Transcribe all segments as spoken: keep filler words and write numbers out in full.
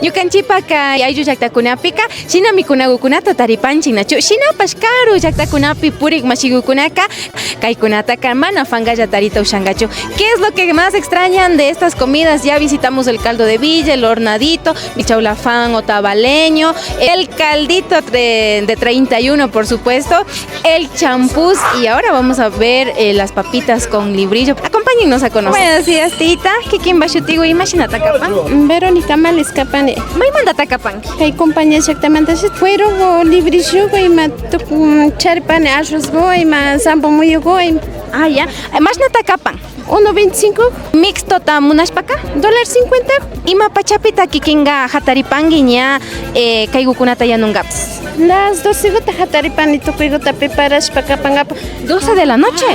Ñukanchikpaka ayllu llaktakunapika shina mikunagukunata taripanchik, nachu? Shinapash karu llaktakunapi purik mashigukunaka kaykunataka mana pankalla tarita ushankachu. ¿Qué es lo que más extrañan de estas comidas? Ya visitamos el caldo de villa, el hornadito, el chaulafán otavaleño, el caldito de, de treinta y uno, por supuesto, el champús, y ahora vamos a ver, eh, las papitas con librillo. Acompáñennos a conocer. Buenos días, tita. Kikinpa shutigu, imashinata kapan? Verónica Males kapani. Maymantata kapanki? Kay compañía llaktamanta, fuerogu, librillogu, ima tuk-, mm, charipani, arrozgu, ima zambo muyugu, ima. Ah, ya. Eh, mashnata kapan? Uno veinticinco. Mixtota munashpaka? Dólar cincuenta. Ima pachapita kikinka hataripanki ña, eh, kaygukunata yanunkapak? Las doceguta hataripani tukuyguta preparashpa kapankapak. ¿Doce de la noche?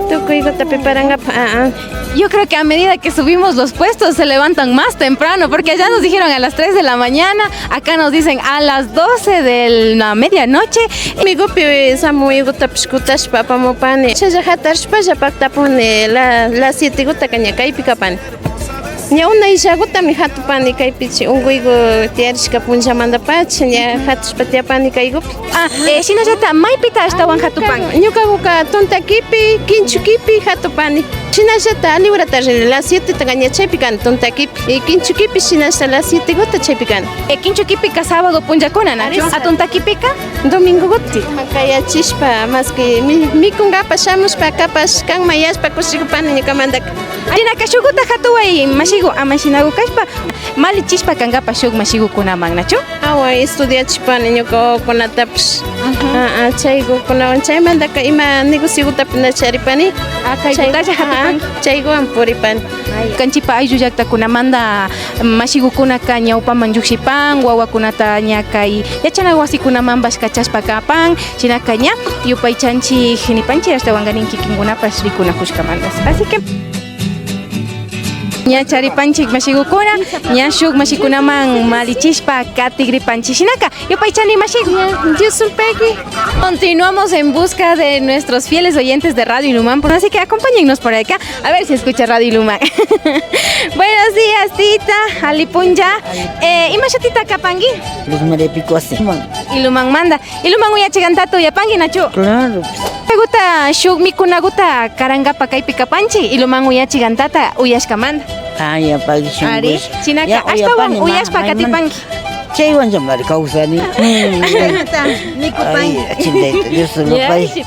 Tukuyguta preparankapak, ah, ah. Yo creo que a medida que subimos los puestos se levantan más temprano, porque allá nos dijeron a las tres de la mañana, acá nos dicen a las doce de la medianoche. Migupi zambo muyugutapash kutashpa apamupani. Chaylla hatarishpalla paktapuni la, las sietegutaka ña kaypi kapani. Ña unayllagutami hatupani kaypichi, unkuygu tiyarishka punllamantapacha ña hatushpa tiyapani kaygupi. Ah, eh, shinallata, maypita ashtawan hatupanki? Ñukaguka Tuntakipi, Kinchukipi hatupani. Shinallata alli urata rini, las sietetaka ña chaypi kani Tuntakipi. Y Kinchukipi shinallata las sieteguta chaypi kani. Eh, Kinchukipika sábado punllakuna, nachu? Ari. A Tuntakipika? Domingoguta. Kayachishpa, maski mi-, mikunkapak shamushpa kapash kanman yashpa kushigupani ñukamantaka. Shinaka shukguta hatuway mashigu, ama shinagu kashpa mallichishpa kankapak shuk mashigukunaman, nachu? Awa, estudiachishpani ñuka wawakunatapash. Ajá. Ah, ah, chaygukunawan, chaymantaka ima negociogutapash na charipani. Ah, kaygutalla hatupanki. Ah, chayguwan puripani. Ñukanchikpa ayllu llaktakunamanta mashigukunaka ñawpaman llukshipan, wawakunata ña kay yachana wasikunamanpash kachashpa kapan, shinaka ña yupaychanchik nipanchik ashtawankarin kikinkunapash rikunakushkamanta. Así que ña charipanchik mashigukuna, ña shuk mashikunaman mallichishpa katigripanchik. Shinaka, yupaychani mashigu. Ya, Dios sulpayki. Continuamos en busca de nuestros fieles oyentes de Radio Ilumán, así que acompáñennos por acá, a ver si escucha Radio Ilumán. Buenos días, tita. Alli punlla. Eh, ima shutita kapanki? Luz María Picuasi. Ilumánmanta. Iluman uyachigantata uyapanki, nachu? Claro, pues. Shuk mikunaguta karankapak kaypi kapanchik, iluman uyachigantata uyashkamanta. Ah, ya, pagui shunkullash. Ari, shinaka ashtawan uyashpa katipanki. Chaywanllamari kawsani. Mm, ya. Chayta mikupanki. Ay, achintayta, Dios lo pague.